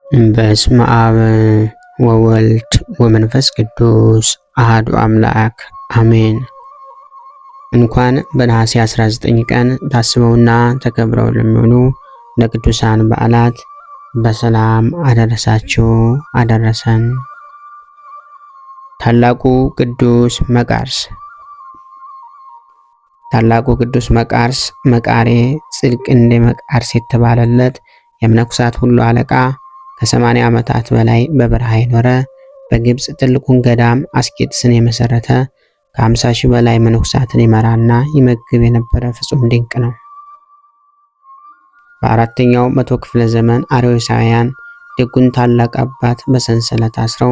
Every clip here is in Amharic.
በስመ አብ ወወልድ ወመንፈስ ቅዱስ አሐዱ አምላክ አሜን። እንኳን በነሐሴ 19 ቀን ታስበውና ተከብረው ለሚውሉ ለቅዱሳን በዓላት በሰላም አደረሳችሁ አደረሰን። ታላቁ ቅዱስ መቃርስ። ታላቁ ቅዱስ መቃርስ መቃሬ ጽድቅ እንደ መቃርስ የተባለለት የመነኮሳት ሁሉ አለቃ ከ80 ዓመታት በላይ በበረሃ የኖረ፣ በግብፅ ትልቁን ገዳም አስቄጥስን የመሰረተ፣ ከ50 ሺህ በላይ መነኮሳትን ይመራና ይመግብ የነበረ ፍጹም ድንቅ ነው። በአራተኛው መቶ ክፍለ ዘመን አርዮሳውያን ደጉን ታላቅ አባት በሰንሰለት አስረው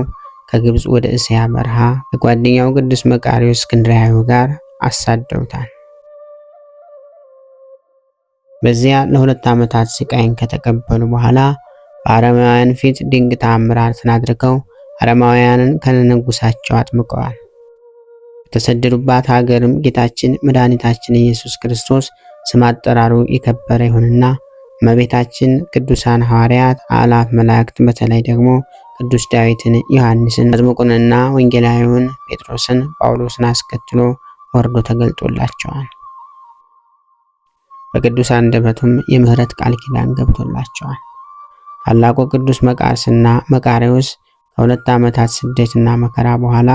ከግብፅ ወደ እስያ በረሃ ከጓደኛው ቅዱስ መቃርዮስ እስክንድርያዊ ጋር አሳደውታል። በዚያ ለ2 ዓመታት ስቃይን ከተቀበሉ በኋላ በአረማውያን ፊት ድንቅ ተአምራትን አድርገው አረማውያንን ከነንጉሳቸው አጥምቀዋል። በተሰደዱባት ሀገርም ጌታችን መድኃኒታችን ኢየሱስ ክርስቶስ ስም አጠራሩ የከበረ ይሁንና እመቤታችን፣ ቅዱሳን ሐዋርያት፣ አእላፍ መላእክት፣ በተለይ ደግሞ ቅዱስ ዳዊትን፣ ዮሐንስን መጥምቁንና ወንጌላዊውን ጴጥሮስን፣ ጳውሎስን አስከትሎ ወርዶ ተገልጦላቸዋል። በቅዱስ አንደበቱም የምህረት ቃል ኪዳን ገብቶላቸዋል። ታላቁ ቅዱስ መቃርስና መቃርዮስ ከ2 ዓመታት ስደትና መከራ በኋላ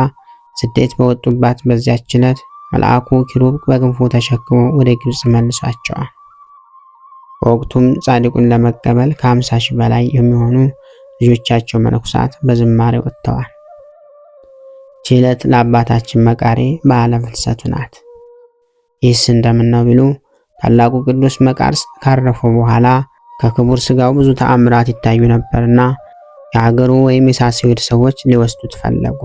ስደት በወጡባት በዚያች ዕለት መልአኩ ኪሩብ በክንፉ ተሸክሞ ወደ ግብፅ መልሷቸዋል። በወቅቱም ጻድቁን ለመቀበል ከ50 ሺህ በላይ የሚሆኑ ልጆቻቸው መነኮሳት በዝማሬ ወጥተዋል። ይህች ዕለት ለአባታችን መቃሬ በዓለ ፍልሰቱ ናት። ይህስ እንደምን ነው ቢሉ ታላቁ ቅዱስ መቃርስ ካረፉ በኋላ ከክቡር ስጋው ብዙ ተአምራት ይታዩ ነበርና የሀገሩ ወይም የሳሲዊር ሰዎች ሊወስዱት ፈለጉ።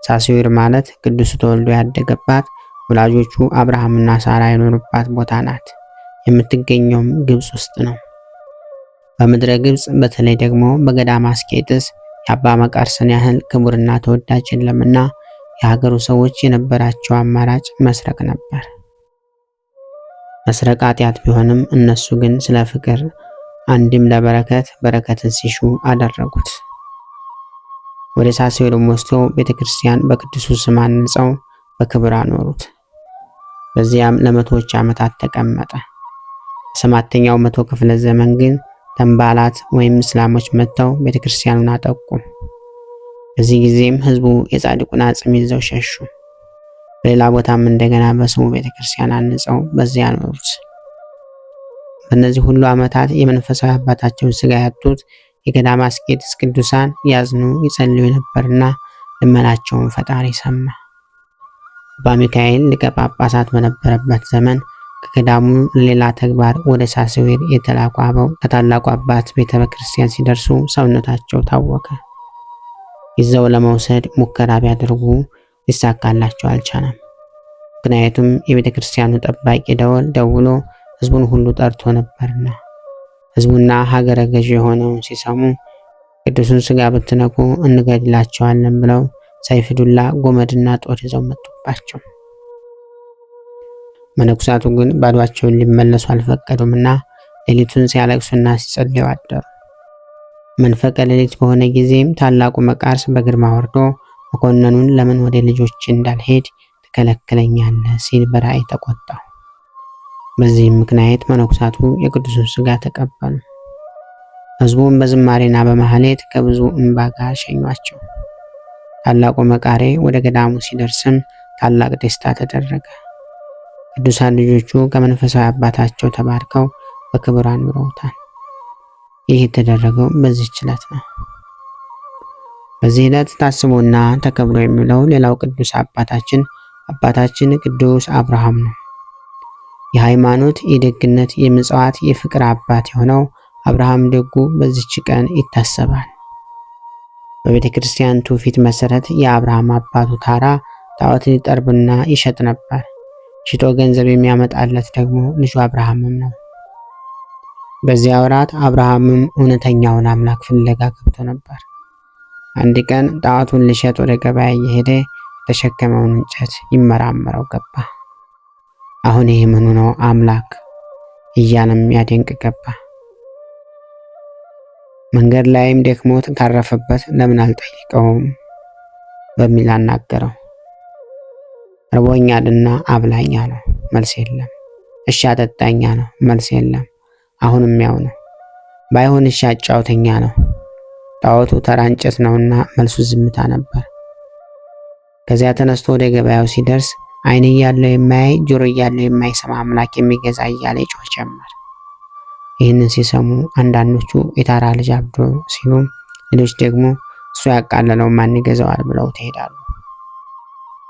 ሳሲዊር ማለት ቅዱሱ ተወልዶ ያደገባት ወላጆቹ አብርሃምና ሳራ የኖሩባት ቦታ ናት። የምትገኘውም ግብፅ ውስጥ ነው። በምድረ ግብፅ በተለይ ደግሞ በገዳመ አስቄጥስ የአባ መቃርስን ያህል ክቡርና ተወዳጅ የለምና የሀገሩ ሰዎች የነበራቸው አማራጭ መስረቅ ነበር። መስረቅ ኃጢአት ቢሆንም እነሱ ግን ስለ ፍቅር አንድም ለበረከት በረከትን ሲሹ አደረጉት። ወደ ሳሴውርም ወስዶ ቤተክርስቲያን በቅዱሱ ስም አንጸው በክብር አኖሩት። በዚያም ለመቶዎች ዓመታት ተቀመጠ። በሰባተኛው መቶ ክፍለ ዘመን ግን ተንባላት ወይም እስላሞች መጥተው ቤተክርስቲያኑን አጠቁ። በዚህ ጊዜም ህዝቡ የጻድቁን አጽም ይዘው ሸሹ። በሌላ ቦታም እንደገና በስሙ ቤተክርስቲያን አንጸው በዚያ አኖሩት። በእነዚህ ሁሉ ዓመታት የመንፈሳዊ አባታቸውን ስጋ ያጡት የገዳመ አስቄጥስ ቅዱሳን ያዝኑ ይጸልዩ ነበርና ልመናቸውን ፈጣሪ ሰማ። አባ ሚካኤል ሊቀ ጳጳሳት በነበረበት ዘመን ከገዳሙ ለሌላ ተግባር ወደ ሳስዌር የተላኩ አበው ከታላቁ አባት ቤተ ክርስቲያን ሲደርሱ ሰውነታቸው ታወከ። ይዘው ለመውሰድ ሙከራ ቢያደርጉ ሊሳካላቸው አልቻለም። ምክንያቱም የቤተ ክርስቲያኑ ጠባቂ ደወል ደውሎ ህዝቡን ሁሉ ጠርቶ ነበርና። ህዝቡና ሀገረ ገዥ የሆነውን ሲሰሙ ቅዱሱን ስጋ ብትነኩ እንገድላቸዋለን ብለው ሰይፍ፣ ዱላ፣ ጎመድና ጦር ይዘው መጡባቸው። መነኩሳቱ ግን ባዷቸውን ሊመለሱ አልፈቀዱምና ሌሊቱን ሲያለቅሱና ሲጸልዩ አደሩ። መንፈቀ ሌሊት በሆነ ጊዜም ታላቁ መቃርስ በግርማ ወርዶ መኮንኑን ለምን ወደ ልጆች እንዳልሄድ ትከለክለኛለህ ሲል በራእይ ተቆጣው። በዚህም ምክንያት መነኩሳቱ የቅዱሱን ስጋ ተቀበሉ። ህዝቡን በዝማሬና በማህሌት ከብዙ እንባ ጋር ሸኟቸው። ታላቁ መቃሬ ወደ ገዳሙ ሲደርስም ታላቅ ደስታ ተደረገ። ቅዱሳን ልጆቹ ከመንፈሳዊ አባታቸው ተባርከው በክብር አኑረውታል። ይህ የተደረገው በዚህች ዕለት ነው። በዚህ ዕለት ታስቦና ተከብሮ የሚውለው ሌላው ቅዱስ አባታችን ቅዱስ አብርሃም ነው። የሃይማኖት፣ የደግነት፣ የምጽዋት፣ የፍቅር አባት የሆነው አብርሃም ደጉ በዚች ቀን ይታሰባል። በቤተ ክርስቲያን ትውፊት መሰረት የአብርሃም አባቱ ታራ ጣዖትን ይጠርብና ይሸጥ ነበር። ሽጦ ገንዘብ የሚያመጣለት ደግሞ ልጁ አብርሃምም ነው። በዚያ ወራት አብርሃምም እውነተኛውን አምላክ ፍለጋ ገብቶ ነበር። አንድ ቀን ጣዖቱን ሊሸጥ ወደ ገበያ እየሄደ የተሸከመውን እንጨት ይመራመረው ገባ። አሁን ይህ ምኑ ነው አምላክ እያለም ያደንቅ ገባ። መንገድ ላይም ደክሞት ካረፈበት ለምን አልጠይቀውም በሚል አናገረው። እርቦኛልና አብላኝ አለው። መልስ የለም። እሺ አጠጣኝ አለው። መልስ የለም። አሁንም ያው ነው። ባይሆን እሺ አጫውተኛ ነው። ጣዖቱ ተራ እንጨት ነውና መልሱ ዝምታ ነበር። ከዚያ ተነስቶ ወደ ገበያው ሲደርስ ዓይን እያለው የማያይ ጆሮ እያለው የማይሰማ አምላክ የሚገዛ እያለ ይጮህ ጀመር። ይህንን ሲሰሙ አንዳንዶቹ የታራ ልጅ አብዶ ሲሉ፣ ሌሎች ደግሞ እሱ ያቃለለው ማን ይገዛዋል ብለው ትሄዳሉ።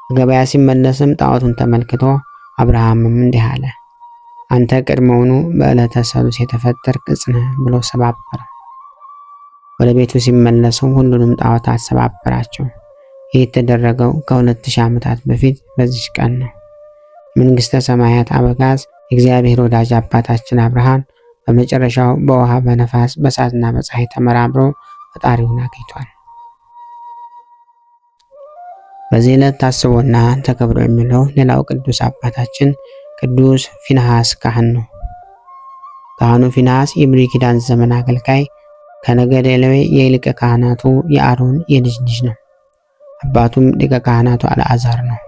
ገበያ ሲመለስም ጣዖቱን ተመልክቶ አብርሃምም እንዲህ አለ፣ አንተ ቀድሞውኑ በዕለተ ሰሉስ የተፈጠርክ ዕፅ ነህ ብሎ ሰባበረው። ወደ ቤቱ ሲመለስም ሁሉንም ጣዖታት ሰባበራቸው። ይህ የተደረገው ከ2000 ዓመታት በፊት በዚች ቀን ነው። የመንግሥተ ሰማያት አበጋዝ የእግዚአብሔር ወዳጅ አባታችን አብርሃም በመጨረሻው በውሃ በነፋስ በእሳትና በፀሐይ ተመራምሮ ፈጣሪውን አግኝቷል። በዚህ ዕለት ታስቦና ተከብሮ የሚውለው ሌላው ቅዱስ አባታችን ቅዱስ ፊንሐስ ካህን ነው። ካህኑ ፊንሐስ የብሉይ ኪዳን ዘመን አገልጋይ ከነገደ ሌዊ የሊቀ ካህናቱ የአሮን የልጅ ልጅ ነው። አባቱም ሊቀ ካህናቱ አልዓዛር ነው።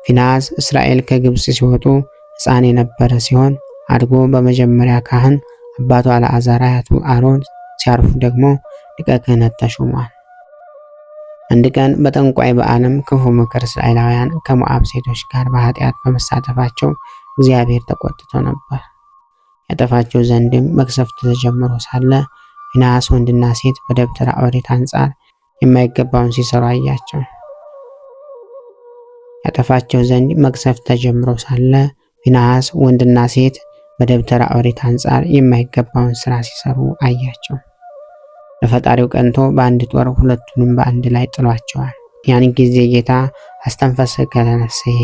ፊንሐስ እስራኤል ከግብፅ ሲወጡ ሕፃን የነበረ ሲሆን አድጎ በመጀመሪያ ካህን አባቱ አልዓዛር አያቱ አሮን ሲያርፉ ደግሞ ሊቀ ክህነት ተሾሟል። አንድ ቀን በጠንቋይ በዓለም ክፉ ምክር እስራኤላውያን ከሞዓብ ሴቶች ጋር በኃጢአት በመሳተፋቸው እግዚአብሔር ተቆጥቶ ነበር። ያጠፋቸው ዘንድም መቅሰፍት ተጀምሮ ሳለ ፊንሐስ ወንድና ሴት በደብተራ ኦሪት አንጻር የማይገባውን ሲሰሩ አያቸው። ያጠፋቸው ዘንድ መቅሰፍት ተጀምሮ ሳለ ፊንሐስ ወንድና ሴት በደብተራ ኦሪት አንጻር የማይገባውን ስራ ሲሰሩ አያቸው። ለፈጣሪው ቀንቶ በአንድ ጦር ሁለቱንም በአንድ ላይ ጥሏቸዋል። ያን ጊዜ ጌታ አስተንፈሰከ ለነፍስሄ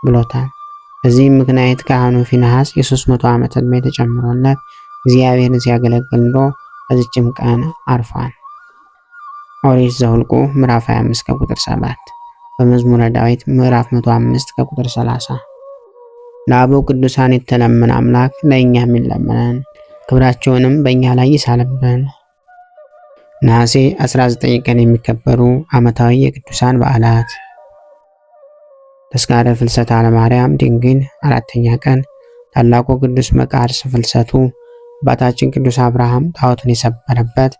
ብሎታል። በዚህም ምክንያት ካህኑ ፊንሐስ የ300 ዓመት ዕድሜ ተጨምሮለት እግዚአብሔርን ሲያገለግል ኑሮ በዚችም ቀን አርፏል። ኦሪት ዘኍልቍ ምዕራፍ 25 ከቁጥር 7፣ በመዝሙረ ዳዊት ምዕራፍ 105 ከቁጥር 30። ለአበው ቅዱሳን የተለመነ አምላክ ለእኛም ይለመነን፣ ክብራቸውንም በእኛ ላይ ይሳልብን። ነሐሴ 19 ቀን የሚከበሩ ዓመታዊ የቅዱሳን በዓላት፦ ተስካረ ፍልሰታ ለማርያም ድንግል አራተኛ ቀን፣ ታላቁ ቅዱስ መቃርስ ፍልሰቱ፣ አባታችን ቅዱስ አብርሃም ጣዖቱን የሰበረበት፣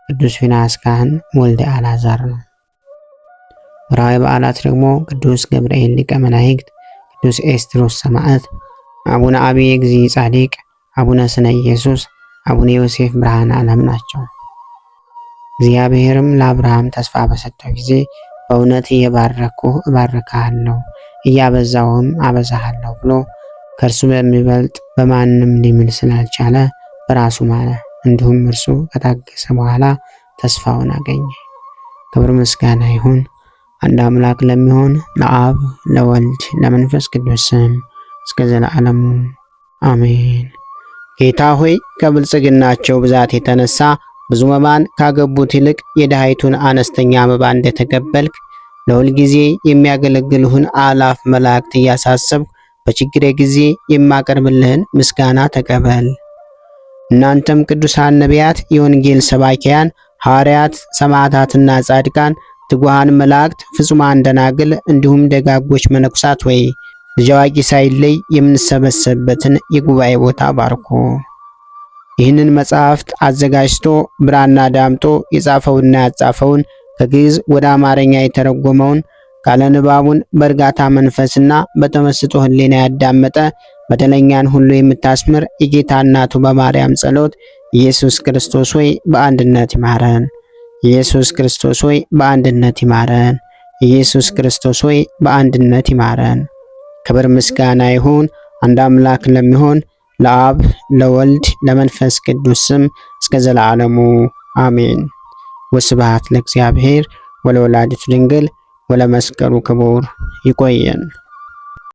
ቅዱስ ፊንሐስ ካህን ወልደ አልዓዛር ነው። ወርሃዊ በዓላት ደግሞ ቅዱስ ገብርኤል ሊቀ መላእክት፣ ቅዱስ ኤስድሮስ ሰማዕት፣ አቡነ አብየ እግዚእ ጻዲቅ፣ አቡነ ስነ ኢየሱስ፣ አቡነ ዮሴፍ ብርሃነ ዓለም ናቸው። እግዚአብሔርም ለአብርሃም ተስፋ በሰጠው ጊዜ በእውነት እየባረኩህ እባርክሃለሁ እያበዛውም አበዛሃለሁ ብሎ ከእርሱ በሚበልጥ በማንም ሊምል ስላልቻለ በራሱ ማለ። እንዲሁም እርሱ ከታገሰ በኋላ ተስፋውን አገኘ። ክብር ምስጋና ይሁን አንድ አምላክ ለሚሆን ለአብ ለወልድ ለመንፈስ ቅዱስ ስም እስከ ዘላለሙ አሜን። ጌታ ሆይ፣ ከብልጽግናቸው ብዛት የተነሳ ብዙ መባን ካገቡት ይልቅ የድሃይቱን አነስተኛ መባ እንደተቀበልክ ለሁል ጊዜ የሚያገለግልህን አላፍ መላእክት እያሳሰብኩ በችግሬ ጊዜ የማቀርብልህን ምስጋና ተቀበል። እናንተም ቅዱሳን ነቢያት፣ የወንጌል ሰባኪያን ሐዋርያት፣ ሰማዕታትና ጻድቃን፣ ትጉሃን መላእክት፣ ፍጹማን ደናግል፣ እንዲሁም ደጋጎች መነኩሳት ወይ ልጅ አዋቂ ሳይለይ የምንሰበሰብበትን የጉባኤ ቦታ ባርኮ ይህንን መጽሐፍት አዘጋጅቶ ብራና ዳምጦ የጻፈውና ያጻፈውን፣ ከግዕዝ ወደ አማርኛ የተረጎመውን፣ ቃለ ንባቡን በእርጋታ መንፈስና በተመስጦ ሕሊና ያዳመጠ በደለኛን ሁሉ የምታስምር የጌታ እናቱ በማርያም ጸሎት ኢየሱስ ክርስቶስ ሆይ በአንድነት ይማረን። ኢየሱስ ክርስቶስ ሆይ በአንድነት ይማረን። ኢየሱስ ክርስቶስ ሆይ በአንድነት ይማረን። ክብር ምስጋና ይሁን አንድ አምላክ ለሚሆን ለአብ ለወልድ ለመንፈስ ቅዱስ ስም እስከ ዘላለሙ አሜን። ወስብሐት ለእግዚአብሔር ወለወላዲቱ ድንግል ወለመስቀሉ ክቡር። ይቆየን።